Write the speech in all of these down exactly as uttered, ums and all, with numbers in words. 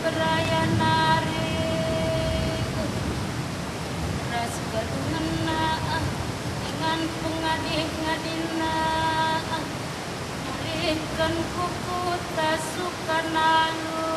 Raya nari, ras galungenna, ah, dengan pengadi-ngadina, ah, murikan ku kuta Sukanalo.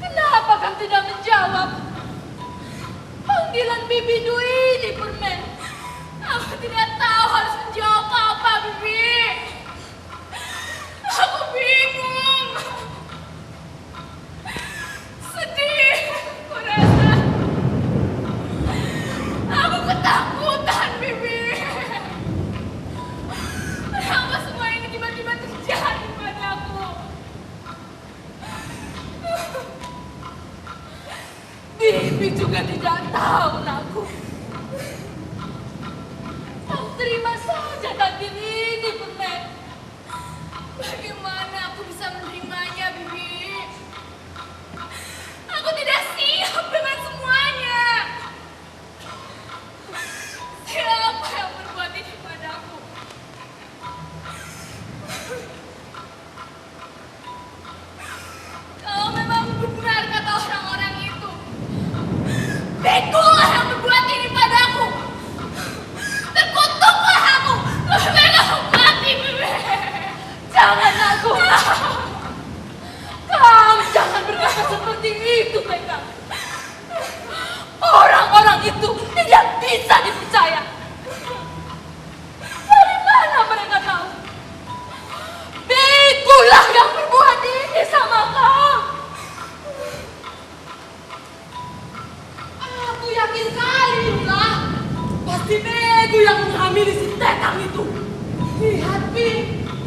Kenapa kam tidak menjawab panggilan bibindu ini, Permen? Aku tidak tahu harus menjawab apa, Bibi. Aku bingung. Sedih, kurasa. Aku ketakutan, Bibi. Kenapa semua ini tiba-tiba terjadi padaku? Bibi juga tidak tahu, nakku. Kau terima saja takdir ini, Permen. Bagaimana aku bisa menerimanya, Bibi? Aku tidak siap dengan semuanya. Siapa yang berbuat ini padaku? Kalau memang benar kata orang-orang itu, begolah yang berbuat ini padaku. Terkutuklah aku. Lebih baik aku mati, Bibi. Jangan, nakku. Kamu jangan berkata seperti itu, Tekang. Orang-orang itu tidak bisa dipercaya. Dari mana mereka tahu? Begolah yang berbuat ini sama kau. Aku yakin kali, Lula. Pasti bego yang menghamili si Tekang itu. Lihat, Pi,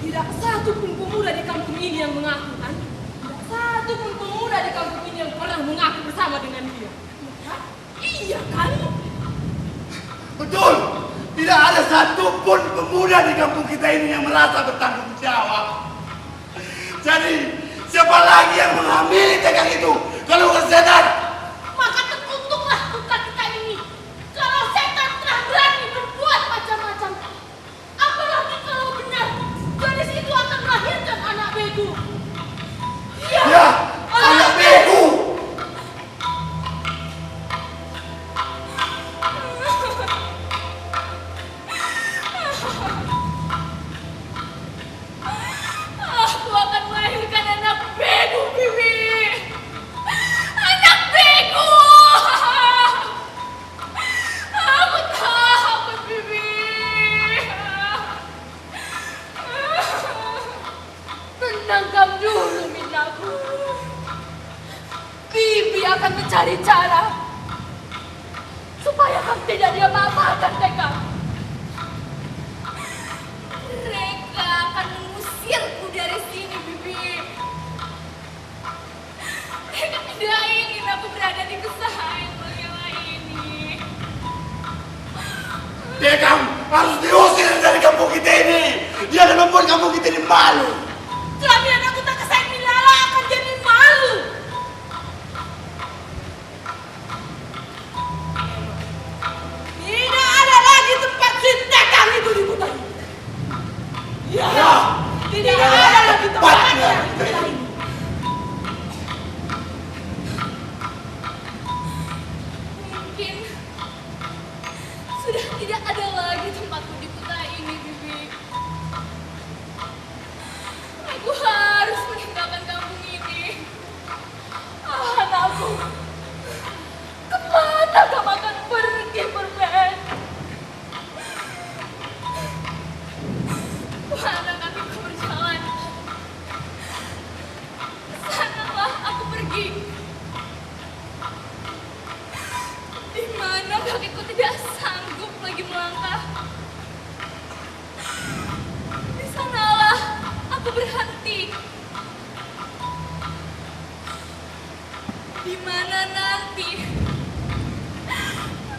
tidak satu pun pemuda di kampung ini yang mengaku, kan? Tidak satu pun pemuda di kampung ini yang pernah mengaku bersama dengan dia. Iya, kan? Iya, kan? Betul. Tidak ada satu pun pemuda di kampung kita ini yang merasa bertanggung jawab. Jadi, siapa lagi yang menghamili Tekang itu kalau bukan setan? Maka terkutuklah kota kita ini kalau setan telah berani berbuat macam-macam. Apalagi kalau benar gadis itu akan melahirkan anak bego. Ya, ya, anak bego. Aku akan melahirkan anak bego, Bibi. Anak bego. Aku takut, Bibi. Tenang kam dulu, Minakku. Bibi akan mencari cara supaya kam tidak diapa-apakan, Tekang. Mereka akan mengusirku dari sini, Bibi. Mereka tidak ingin aku berada di kesayangan Bangela ini. Tekang harus diusir dari kampung kita ini. Dia akan membuat kampung kita ini malu. Kami anak kota Kesayangan Milala akan jadi malu. Tidak ada lagi tempat si Tekang itu di kota ini. Ya, ya, tidak ada lagi tempatnya di kota ini. Mungkin sudah tidak ada lagi tempatku di kota ini, Bibi. Aku Di mana nanti?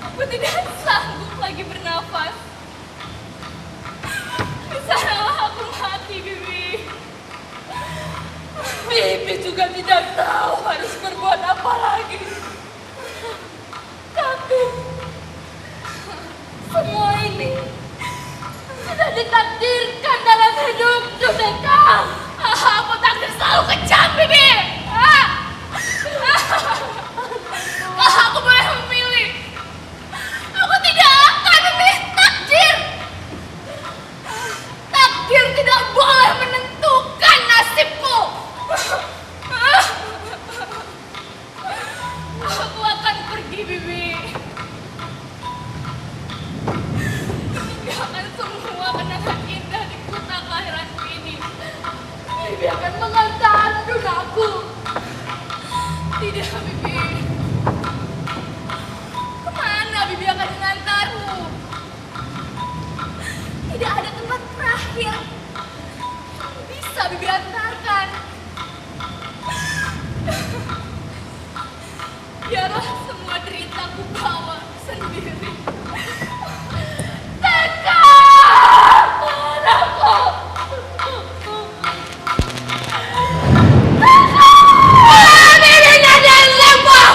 Aku tidak sanggup lagi bernafas. Di sanalah aku mati, Bibi. Bibi juga tidak tahu harus berbuat apa lagi. Tapi semua ini sudah ditakdirkan dalam hidupku, Deka. Ah, aku takdir selalu kejam, Bibi. Ah. Ah, aku boleh memilih. Aku tidak akan memilih takdir. Takdir tidak boleh menentukan nasibku. Aku akan pergi, Bibi. Meninggalkan semua kenangan indah di kota kelahiranku ini. Bibi akan mengantarku, nakku. Tidak, Bibi. Kemana Bibi akan mengantarmu? Tidak ada tempat terakhir yang bisa Bibi antarkan. Biarlah semua derita ku bawa sendiri. Teka! Anakku! Teka! Bibi Naden Lembah!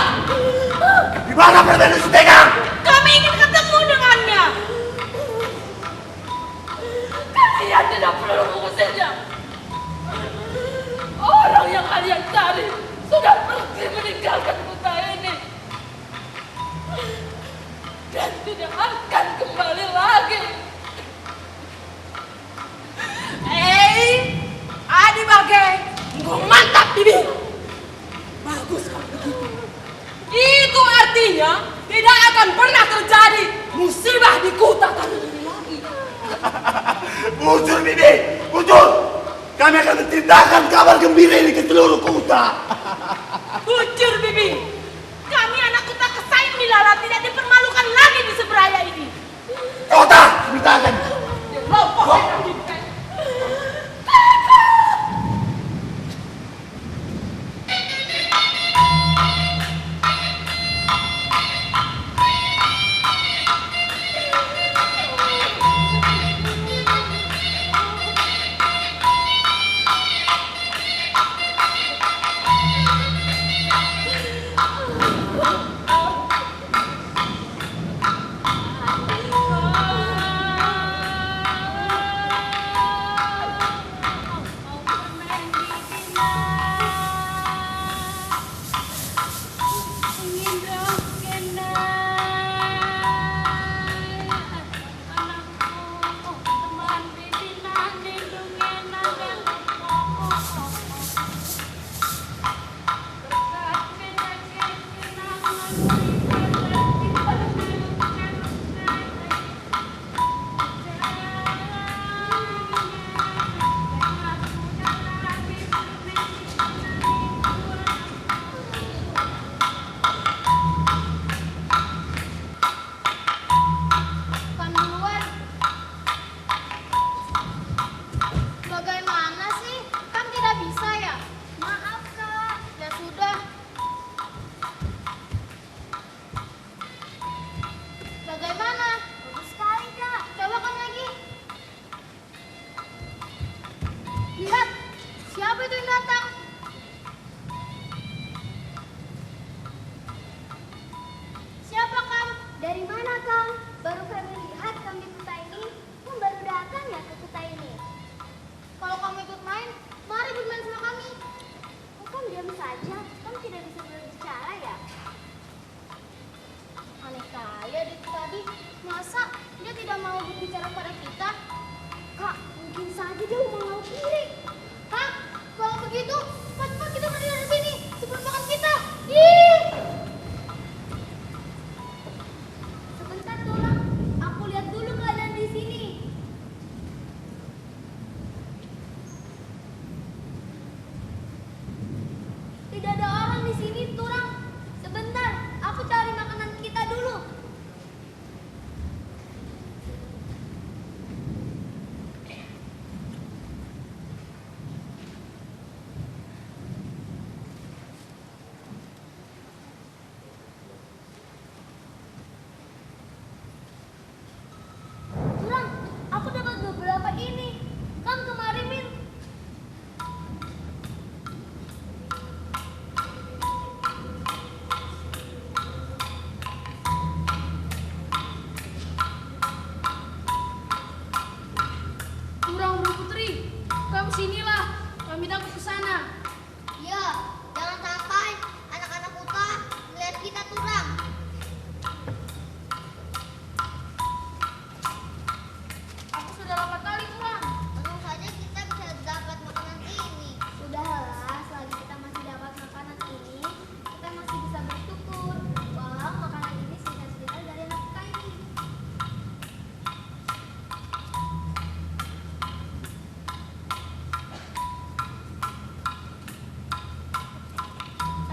Di mana permen si Teka? Kami ingin ketemu dengannya. Kalian tidak perlu mengusirnya. Orang yang kalian cari sudah pergi meninggalkan kota ini dan tidak akan kembali lagi. Eh, adi bage, enggo mantap, Bibi. Bagus kalau begitu. Itu artinya tidak akan pernah terjadi musibah di kota kami ini lagi. Bujur, Bibi, bujur. Kami akan menceritakan kabar gembira ini ke seluruh kota. Bujur, Bibi. Kami anak kota Kesain Milala tidak dipermalukan lagi di Seberaya ini. Kota, ceritakan.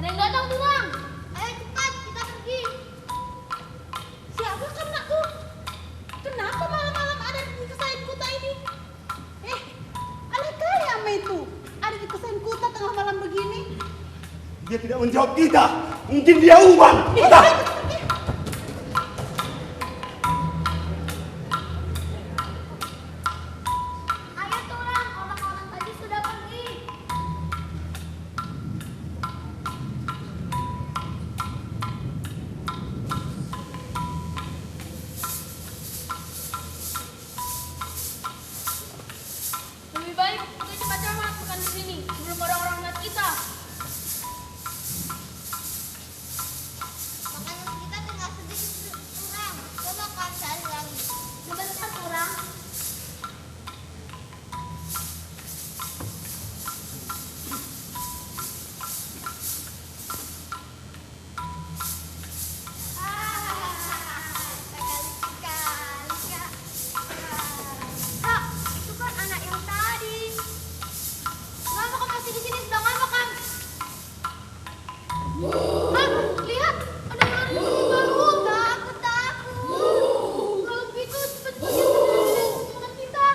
Yang datang, Turang. Ayo cepat, kita pergi. Siapa kau, nakku? Kenapa malam-malam ada di kesain kota ini? Eh, aneh kali amat itu. Ada di kesain kota tengah malam begini. Dia tidak menjawab kita. Mungkin dia uman. Ih, kita ayo pergi. Ayo, Turang, orang-orang tadi sudah pergi. Lebih baik kita cepat-cepat makan di sini sebelum orang-orang lihat kita. Makanan kita tinggal sedikit, Turang. Coba kau cari lagi. Sebentar, Turang. Ah, sekali-sekali, Kak. Kak, itu kan anak yang tadi. Kenapa kau masih di sini? Sudah ngapa kau? Hah? Lihat, ada ular yang baru. Takut, takut. Kalau begitu, cepat pergi dari sini, teman kita.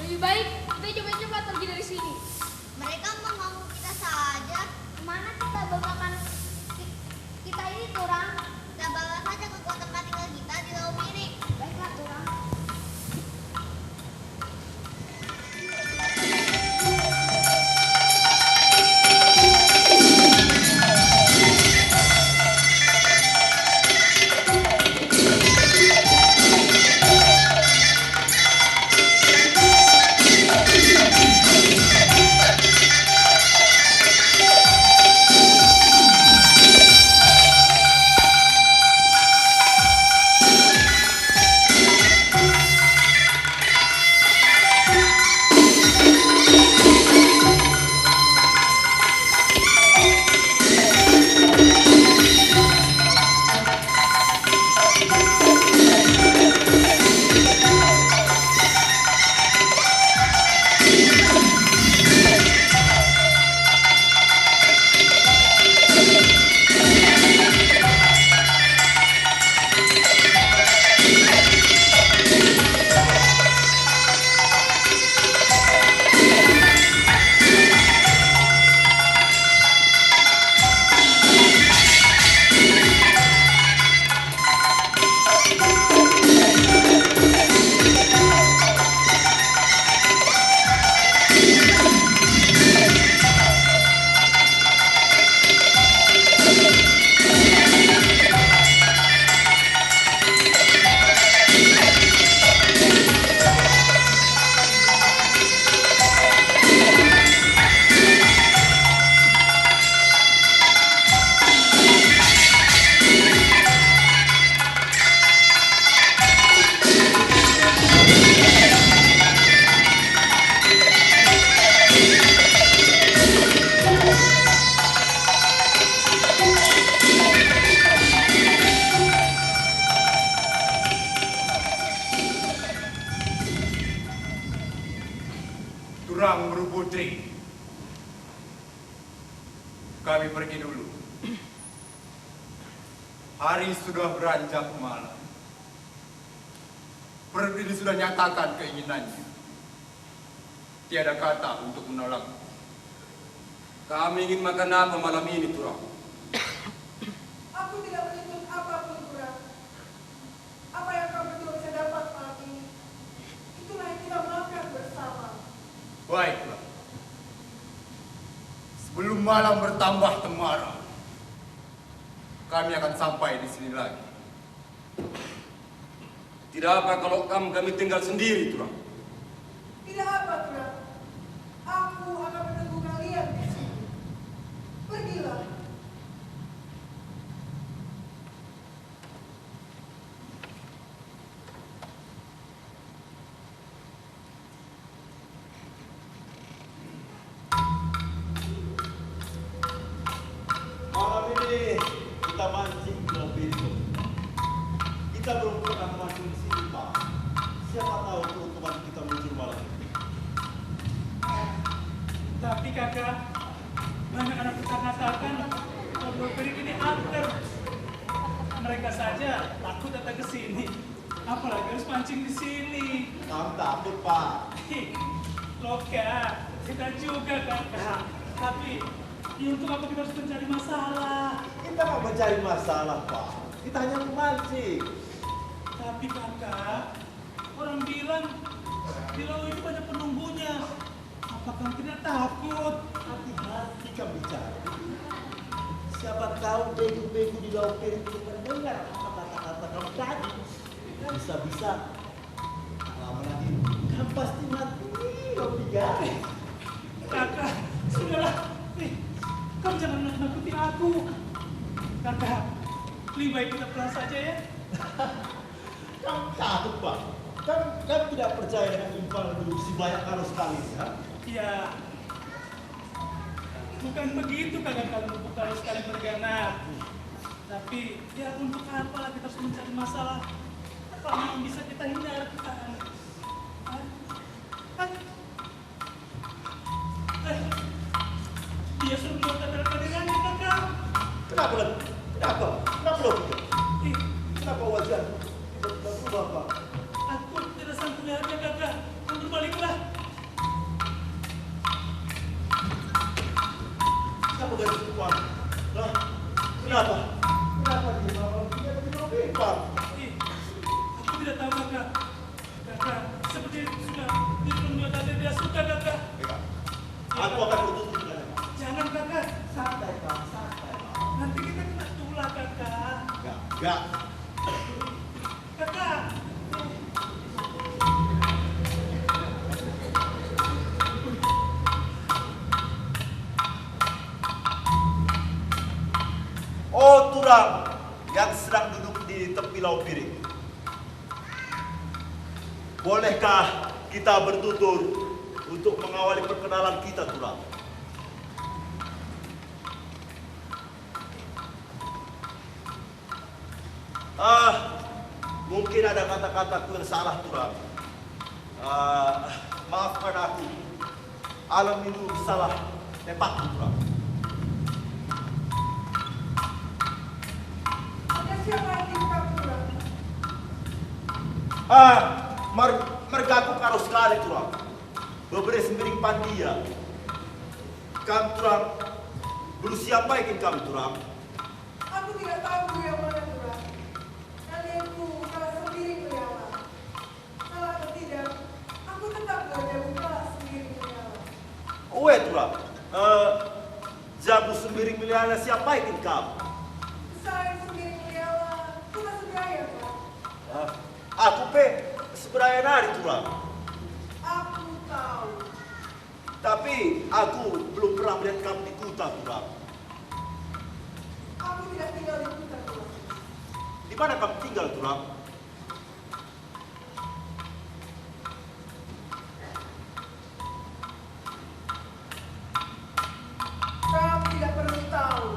Lebih baik kita cepat-cepat pergi dari sini. Mereka mengganggu kita saja. Kemana kita bawa makan ki-, kita ini, Turang? Kita bawa saja ke tempat tinggal kita di Lau Miri. Baiklah, Turang. Turang Meru Putri, kami pergi dulu. Hari sudah beranjak malam. Perdin sudah nyatakan keinginannya. Tiada kata untuk menolak. Kami ingin makan apa malam ini, Turang? Aku tidak menuntut apapun, Turang. Apa yang kami berdua bisa dapat malam ini, itulah yang kita makan bersama. Baiklah. Sebelum malam bertambah temaram, kami akan sampai di sini lagi. Tidak apa kalau kam kami tinggal sendiri, Turang? Tidak apa, Turang. Aku akan menunggu kalian di sini. Pergilah. Kita mancing di Laut Biru. Kita belum pernah mancing di sini, Pak. Siapa tahu keuntungan kita muncul malam ini. Tapi, Kakak, banyak anak kita mengatakan Laut Biru ini angker. Mereka saja takut datang ke sini. Apalagi harus mancing di sini. Kamu takut, Pak? Hi, loka, kita juga, Kakak. Tapi, ya untuk apa kita harus mencari masalah? Kita mau mencari masalah, Pak. Kita hanya mau mancing. Tapi, Kakak, orang bilang di laut itu banyak penunggunya. Apa kamu tidak takut? Hati-hati kamu bicara. Siapa tahu bego-bego di Laut Biru itu mendengar apa kata-kata kamu tadi. Bisa-bisa lama lagi kamu pasti mati, Laut Biru. Kakak, sudahlah. Eh, kamu jangan nakut-nakuti aku. Kakak, lebih baik kita pulang saja ya. Kamu takut, Pak? Kamu, kamu tidak percaya dengan impalndu si banyak karo sekali, ya? Ya, bukan begitu, Kakak, kalau bukan sekali mergana. Tapi, ya, untuk apa kita harus mencari masalah? Apa yang bisa kita hindarkan? Hah? Hah? Eh, dia suruh nyontek dari kadirannya, Kakak. Kenapa, Len? Kenapa? Kenapa lo? Ih. Kenapa wajah tiba-tiba berubah, Pak? Aku tidak sanggup melihatnya, Kakak. Kamu berbaliklah. Kenapa gak cukup, Pak? Hah? Kenapa? Kenapa dia malam ini ada di mobil, Pak? Ih, aku tidak tahu, Kakak. Kakak, seperti sudah di dunia tadi dia suka, Kakak. Baiklah. Aku akan bertutur dengannya, Pak. Jangan, Kakak. Santai, Pak. Santai, Pak. Nanti kita kena tulah, Kakak. Enggak, enggak. Kakak. Oh, turang yang sedang duduk di tepi Laut Biring. Bolehkah kita bertutur untuk mengawali perkenalan kita, turang? Ah, mungkin ada kata-kataku yang salah, turang. Ah, maafkan aku. Alam itu salah tepakku, turang. Ada siapa yang dibuka, turang? Ah, mar-, mergaku karo sekali, turang. Bebere Sembiring Pandia. Kam, turang, beru siapa kin kam, turang? Aku tidak tahu beru yang mana, turang. Nalengku kala Sembiring Meliala. Salah atau tidak, aku tetap berjabu kala Sembiring Meliala. Oe, turang. Eh, jabu Sembiring Meliala siapa kin kam? Selain Sembiring Meliala, kita seberaya, turang. Ah, aku pe seberaya nari, turang. Aku tahu. Tapi aku belum pernah melihat kam di kuta, turang. Aku tidak tinggal di kuta, turang. Di mana kam tinggal, turang? Kam tidak perlu tahu.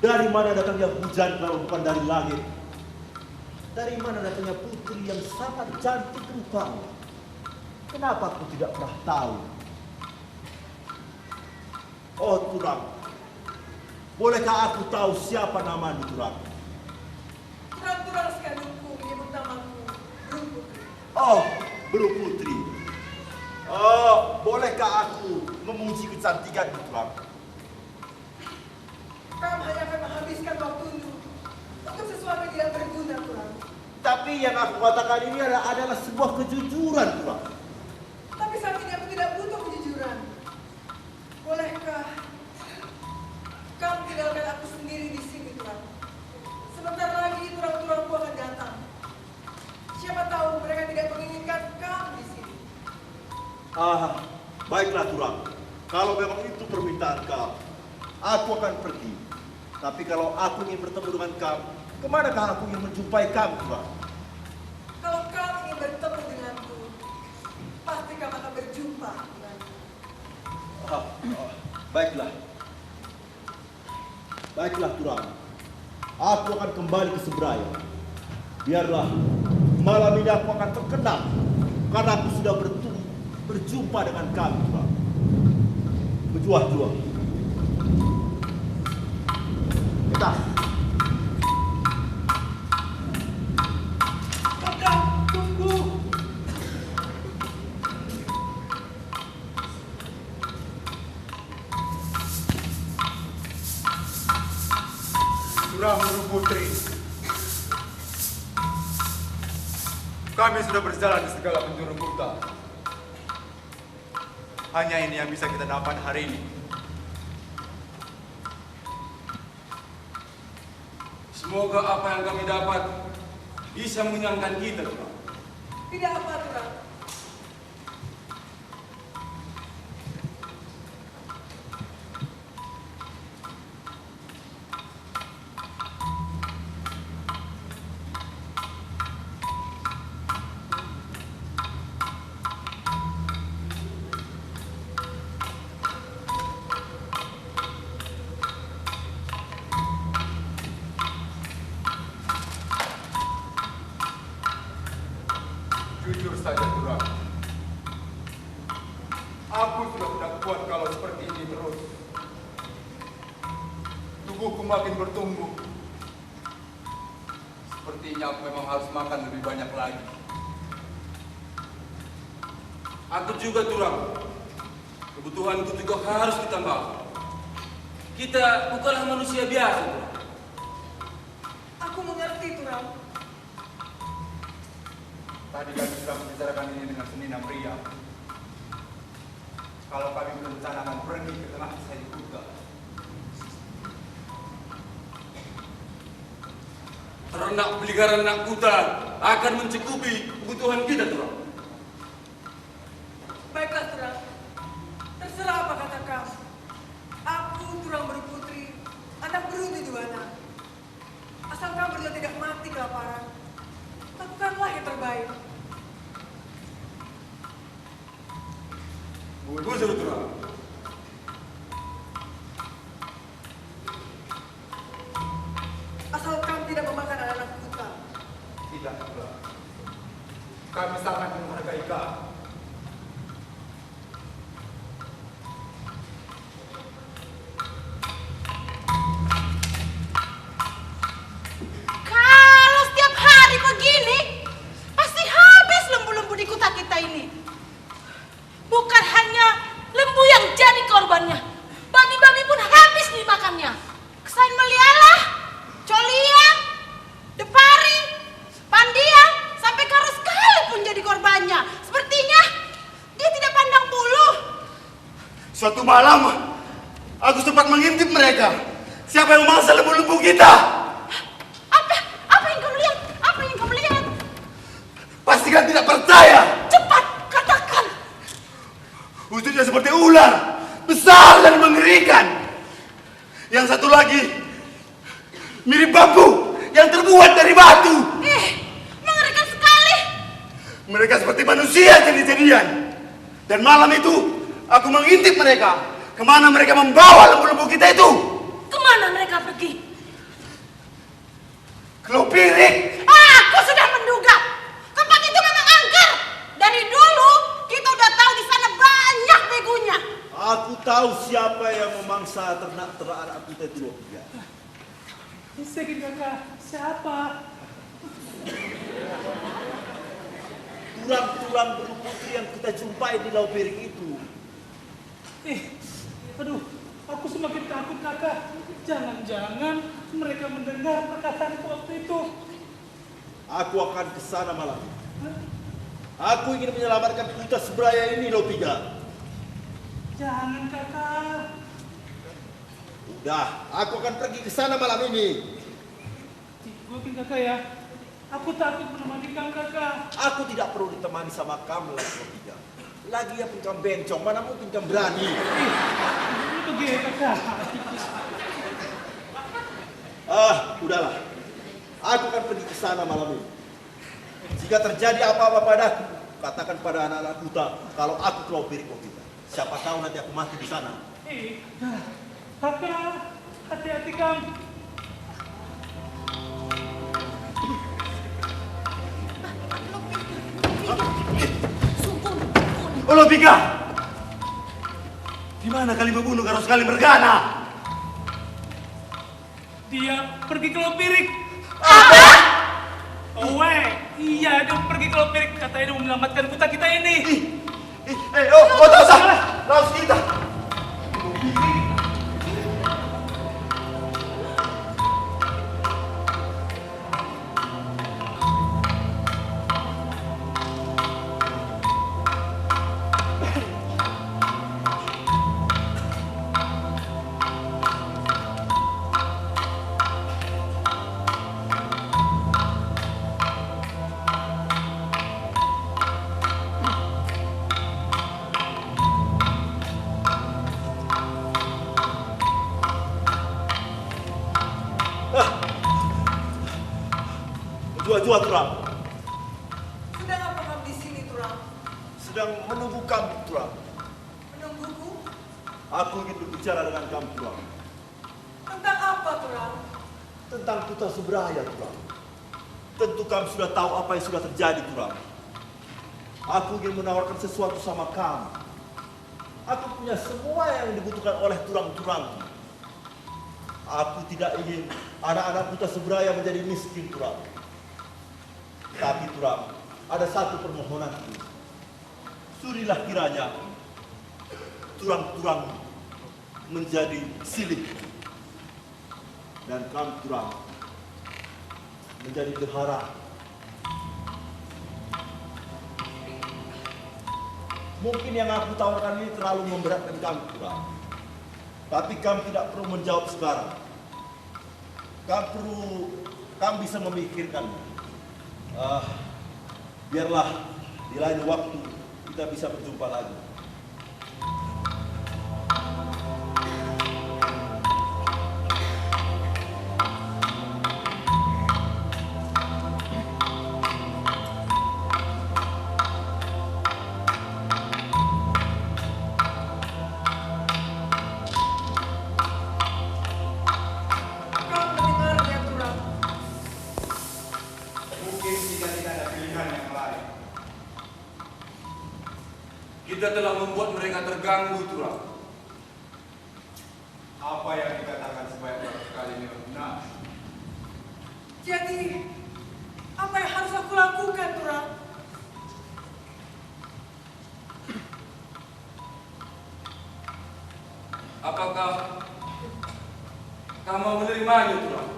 Dari mana datangnya hujan kalau bukan dari langit? Dari mana datangnya putri yang sangat cantik rupanya? Kenapa aku tidak pernah tahu? Oh, turang, bolehkah aku tahu siapa namandu, turang? Turang-turang sekalian menyebut namaku Beru Putri. Oh, Beru Putri. Oh, bolehkah aku memuji kecantikanmu, turang? Kam hanya akan menghabiskan waktundu untuk sesuatu yang tidak berguna, turang. Tapi yang aku katakan ini adalah, adalah sebuah kejujuran, turang. Tapi saat ini aku tidak butuh kejujuran. Bolehkah kam tinggalkan aku sendiri di sini, turang? Sebentar lagi turang-turangku akan datang. Siapa tahu mereka tidak menginginkan kam di sini. Ah, baiklah, turang. Kalau memang itu permintaan kam, aku akan pergi. Tapi kalau aku ingin bertemu dengan kam, kemanakah aku ingin menjumpai kam, turang? Kalau kam ingin bertemu denganku, pasti kam akan berjumpa denganku. Ah, ah, baiklah. Baiklah, Turam. Aku akan kembali ke Seberaya. Biarlah malam ini aku akan terkenal, karena aku sudah bertu-, berjumpa dengan kamu, Turam. Bejuah-juah. Kita. Kakang, tunggu. Turam, Guru Putri. Kami sudah berjalan di segala penjuru kota. Hanya ini yang bisa kita dapat hari ini. Semoga apa yang kami dapat bisa mengenyangkan kita, Turam. Tidak apa, Turam. Jujur saja, Turam. Aku sudah tidak kuat kalau seperti ini terus. Tubuhku makin bertumbuh. Sepertinya aku memang harus makan lebih banyak lagi. Aku juga, Turam. Kebutuhanku juga harus ditambah. Kita bukanlah manusia biasa, Turam. Aku mengerti, Turam. Tadi kami sudah membicarakan ini dengan Senina Meriah. Kalau kami berencana mau pergi ke tengah seri kuta, ternak peliharaan anak kuta akan mencukupi kebutuhan kita, Turam. Baiklah, Turam. Terserah apa kata kam. Aku, Turam Beru Putri, anak beru tujuh anak. Asal kam berdua tidak mati kelaparan, lakukanlah yang terbaik. Bujur, Turam. Asal kam tidak memakan anak-anak kuta. Tidak, Turam. Kami sangat menghargai kam. Kalau setiap hari begini, pasti habis lembu-lembu di kuta kita ini. Bukan hanya lembu yang jadi korbannya, babi-babi pun habis dimakannya. Kesain melialah, coliang, depari, pandiang, sampai karo sekalipun jadi korbannya. Sepertinya dia tidak pandang bulu. Suatu malam, aku sempat mengintip mereka. Siapa yang memaksa lembu-lembu kita? Apa? Apa yang kamu lihat? Apa yang kamu lihat? Pasti kalian tidak percaya. Cepat, katakan. Wujudnya seperti ular, besar dan mengerikan. Yang satu lagi mirip bambu yang terbuat dari batu. Eh, mengerikan sekali. Mereka seperti manusia jadi-jadian. Dan malam itu, aku mengintip mereka, kemana mereka membawa lembu-lembu kita itu. Kemana mereka pergi? Ke Lau Pirik. Aku sudah menduga. Tempat itu memang angker. Dari dulu kita udah tahu di sana banyak begunya. Aku tahu siapa yang memangsa ternak-ternak anak kita itu, Lau Piga. Ise kin, Kaka? Siapa? Tulang-tulang Beru Putri yang kita jumpai di Lau Pirik itu. Eh, aduh, aku semakin takut, Kaka. Jangan-jangan mereka mendengar perkataanku waktu itu. Aku akan ke sana malam ini. Hah? Aku ingin menyelamatkan kuta Seberaya ini, Lau Piga. Jangan, Kaka. Udah, aku akan pergi ke sana malam ini. Tunggu kin, Kaka, ya. Aku takut menemani kam, Kaka. Aku tidak perlu ditemani sama kam, Lau Piga. Lagian kam bencong, mana mungkin kam berani. Ih, itu dia, Kaka. Ah, udahlah. Aku akan pergi ke sana malam ini. Jika terjadi apa-apa padaku, katakan pada anak-anak kuta kalau aku ke Lau Pirik waktu itu. Siapa tahu nanti aku mati di sana. Eh, Kaka. Hati-hati kam. Olo, Bika! Di mana kalimbubu unu karo sekali mergana? Dia pergi ke Lopirik. Apa? Oe, iya, dia pergi ke Lopirik. Katanya dia mau menyelamatkan kota kita ini. Ih, ih, eh, oh, oh, tak usah. Lawes kita. Ah. Jua-jua, Turang. Sedang apa kam di sini, Turang? Sedang menunggu kam, Turang. Menungguku? Aku ingin berbicara dengan kam, Turang. Tentang apa, Turang? Tentang Kuta Subraya, Turang. Tentu kam sudah tahu apa yang sudah terjadi, Turang. Aku ingin menawarkan sesuatu sama kam. Aku punya semua yang dibutuhkan oleh turang-turang. Aku tidak ingin anak-anak Kuta Subraya menjadi miskin, Turang. Tapi, Turang, ada satu permohonanku. Surilah kiranya turang-turang menjadi silih, dan kam, Turang, menjadi dehara. Mungkin yang aku tawarkan ini terlalu memberatkan kam, Turang. Tapi kam tidak perlu menjawab sekarang. Kam perlu, kam bisa memikirkan. Ah, biarlah di lain waktu kita bisa berjumpa lagi. Kau mendengarnya, Turang. Mungkin kita tidak ada pilihan yang lain. Kita telah membuat mereka terganggu, Turang. Apa yang dikatakan sebanyak dua kali ini benar. Jadi, apa yang harus aku lakukan, Turang? Apakah kamu menerimanya, Turang?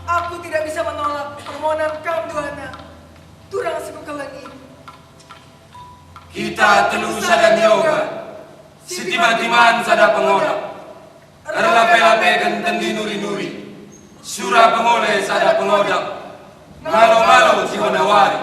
Aku tidak bisa menolak permohonan kam duana, Turang Sikukelengi. Kita telu sada nioga, sitima-timan sada pengodap, erlape-lapeken tendi nuri-nuri, sura pengole sada pengodap, ngalo-ngalo si wari.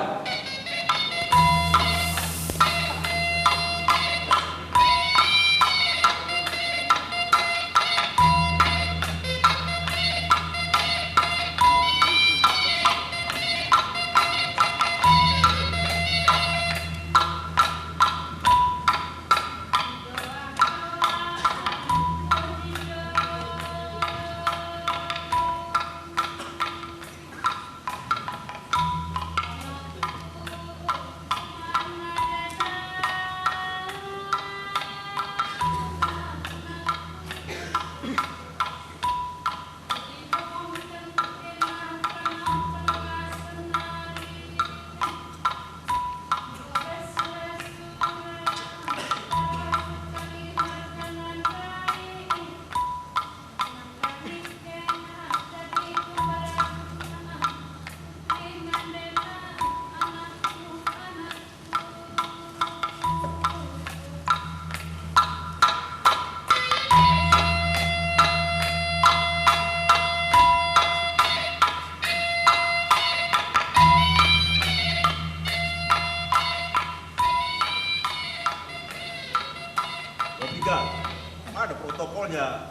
Ya.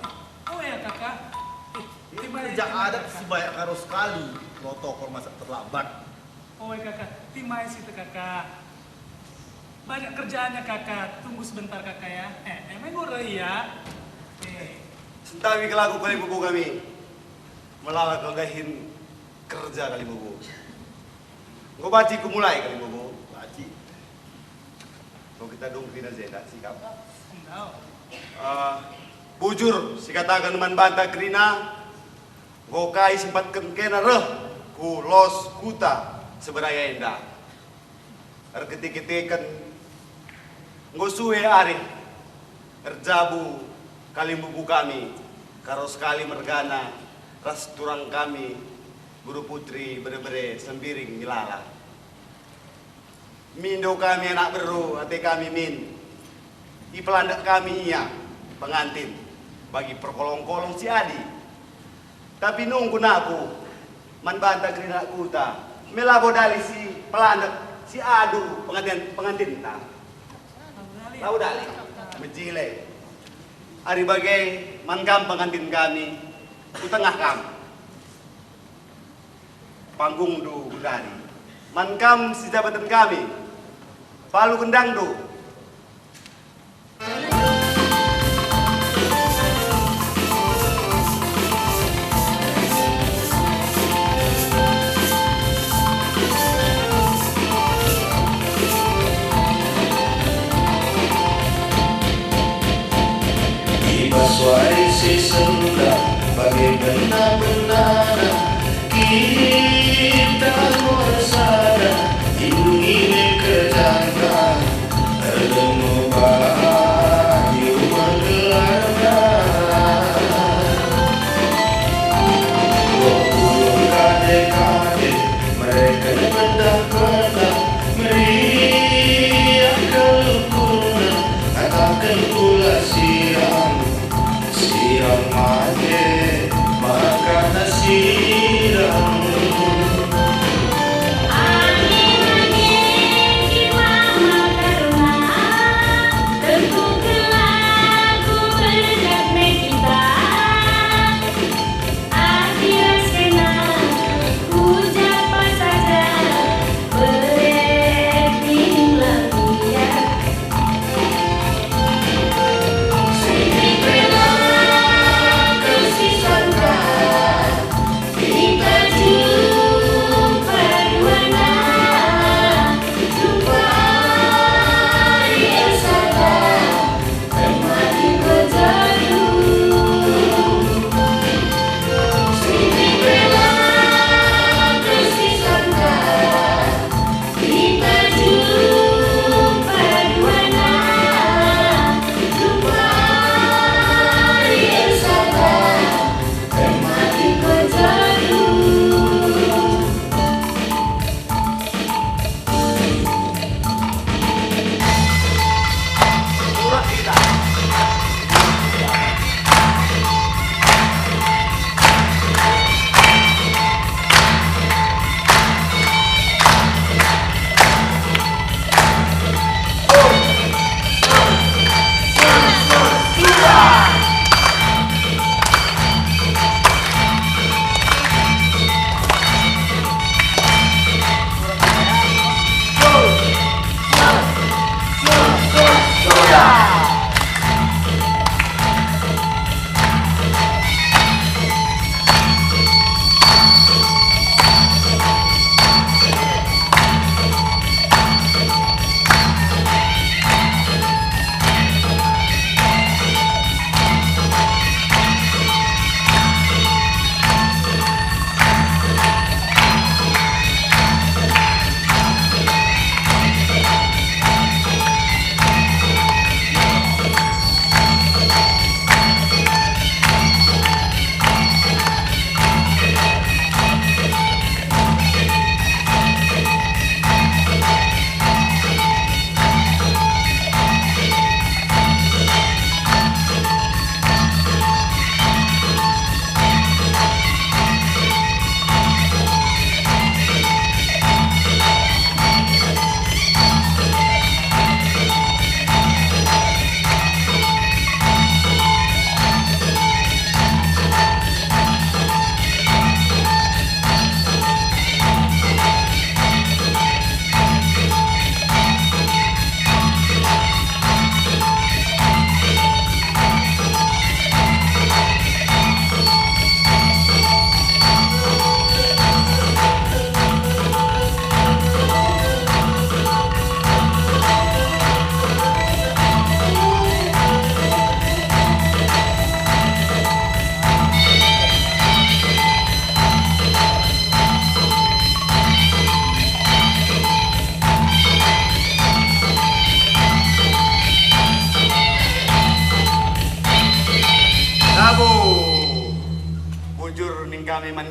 Oh ya, Kaka. Eh, ini terima kerja adat, Kaka. Sebanyak harus sekali protokol masa terlambat. Oh ya, Kaka. Terima kasih, Kaka. Banyak kerjaannya, Kaka. Tunggu sebentar, Kaka, ya. Eh, emang ora iya? Eh. Sentawi kelaku kalimbubu kami. Melala kal dahin kerja kalimbubu. Enggo banci kumulai kalimbubu. Banci. Enggo kita dung kerina jenda sikap. Enggak. Eh, bujur sikataken man banta kerina, enggo kai sempatken kena reh ku los kuta Seberaya enda. Erkite-kiteken, enggo sue arih erjabu kalimbubu kami, Karo Sekali mergana, ras turang kami, Guru Putri Bere-bere Sembiring Ngelala. Mindo kami anak beru, ate kami min. Ipelandek kami ia pengantin bagi perkolong-kolong si adi. Tapi nungkun aku man banta kerina kuta, me labo dali si pelandek si adu pengantin, pengantinta. Labo dali. Mejile. Ari bage man kam pengantin kami, ku tengah kam. Panggungndu gundari. Man kam si jabaten kami, palu gendangndu. I bas wari si sendah bage bena-benana kita enggo ersada, indungi me kerjanta, erlemu bayu me gelarna. Dua puluh kade-kade mereken pendah-pendah, meriah kal ukurna, kataken kula sirang, sirang mate, maka sirang. Angin-angin si mama karuna, tentu kelaku berkat me kita. Adi ras kena, ku japa saja, bere ning langia. Sini pela ke si sangka,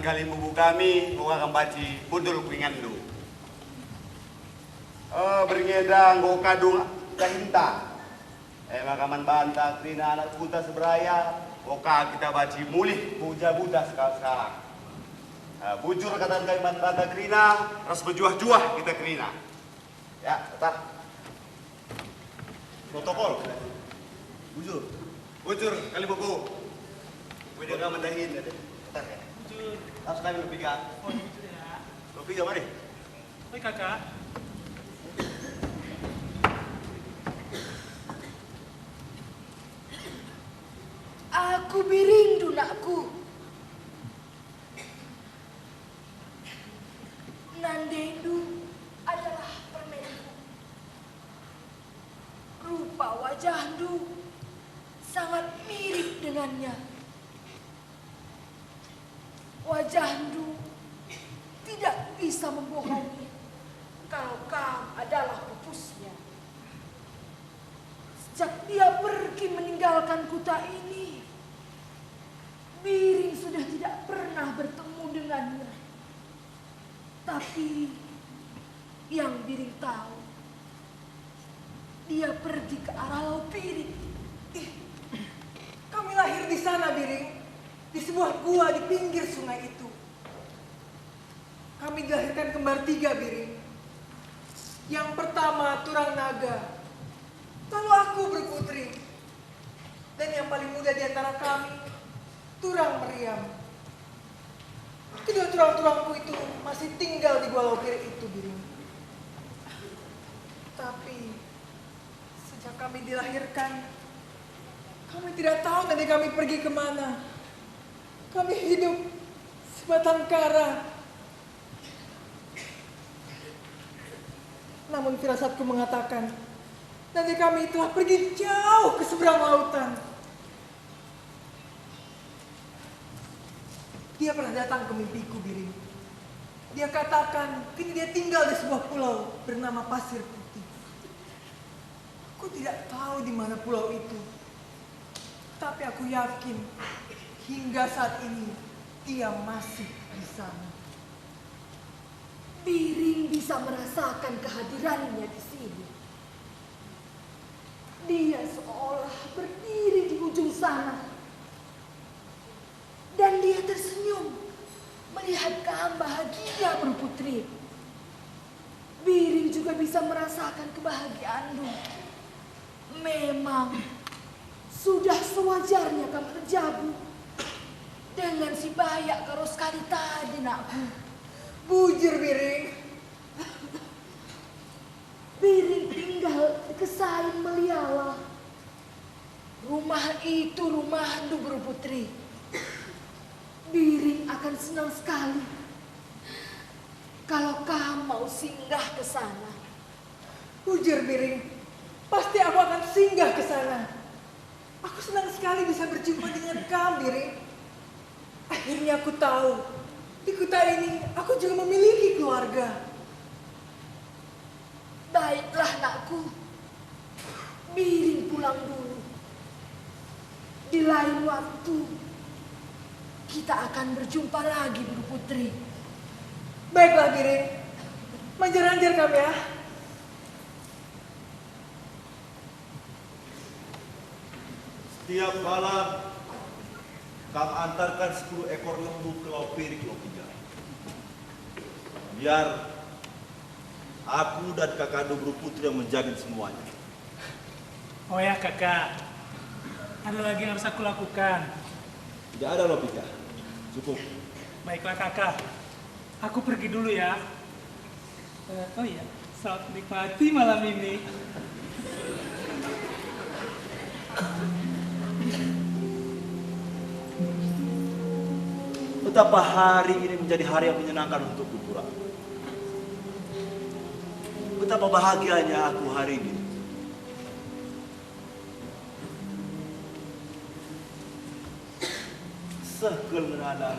Kalimbubu kami, enggo kam banci kundul ku inganndu. Eh, berngi enda enggo kadung dahinta. E maka man banta kerina anak kuta seberaya, enggo ka kita banci mulih ku jabuta seka-, sekarang. Eh, bujur kataken kami man banta kerina, ras mejuah-juah kita kerina. Ya, tetap. Protokol. Bujur. Bujur, kalimbubu. Wida ka mendahin, ada. Tetap, ya. Bujur. Langsung kami lebih ke. Oh, bujur ya. Lebih ke mana? Oi, Kakak. Aku biringndu, nakku. Nandendu adalah permenku. Rupa wajahndu sangat mirip dengannya. Wajahndu tidak bisa membohongi kalau kam adalah pupusnya. Sejak dia pergi meninggalkan kuta ini, Biring sudah tidak pernah bertemu dengannya. Tapi yang Biring tahu, dia pergi ke arah Lau Piring. Ih, kami lahir di sana, Biring, di sebuah gua di pinggir sungai itu. Kami dilahirkan kembar tiga, Biring. Yang pertama Turang Naga, lalu aku berputri, dan yang paling muda di antara kami, Turang Meriam. Kedua turang-turangku itu masih tinggal di Gua Lau Piring itu, Biring. Tapi sejak kami dilahirkan, kami tidak tahu nanti kami pergi kemana. Kami hidup sebatang kara. Namun firasatku mengatakan, nanti kami telah pergi jauh ke seberang lautan. Dia pernah datang ke mimpiku, Biring. Dia katakan, kini dia tinggal di sebuah pulau bernama Pasir Putih. Aku tidak tahu di mana pulau itu, tapi aku yakin hingga saat ini dia masih di sana. Biring bisa merasakan kehadirannya di sini. Dia seolah berdiri di ujung sana. Dan dia tersenyum melihat kam bahagia berputri. Biring juga bisa merasakan kebahagiaanndu. Memang sudah sewajarnya kam erjabu dengan si bayak karo sekali tadi, nakku. Bujur, Biring. Biring tinggal di Kesain Meliala. Rumah itu rumahndu, Guru Putri. Biring akan senang sekali kalau kam mau singgah ke sana. Bujur, Biring, pasti aku akan singgah ke sana. Aku senang sekali bisa berjumpa dengan kam, Biring. Akhirnya aku tahu, di kuta ini aku juga memiliki keluarga. Baiklah, nakku. Biring pulang dulu. Di lain waktu, kita akan berjumpa lagi, Guru Putri. Baiklah, Biring. Manjar-anjar kam, ya. Setiap malam, kam antarkan sepuluh ekor lembu ke Lau Piring, Lau Piga. Biar aku dan kakakndu Guru Putri yang menjamin semuanya. Oh ya, Kakak. Ada lagi yang harus aku lakukan? Tidak ada, Lau Piga. Cukup. Baiklah, Kakak. Aku pergi dulu ya. Eh, oh iya, selamat menikmati malam ini. Betapa hari ini menjadi hari yang menyenangkan untukku, Pura. Betapa bahagianya aku hari ini. Seh kal ngerana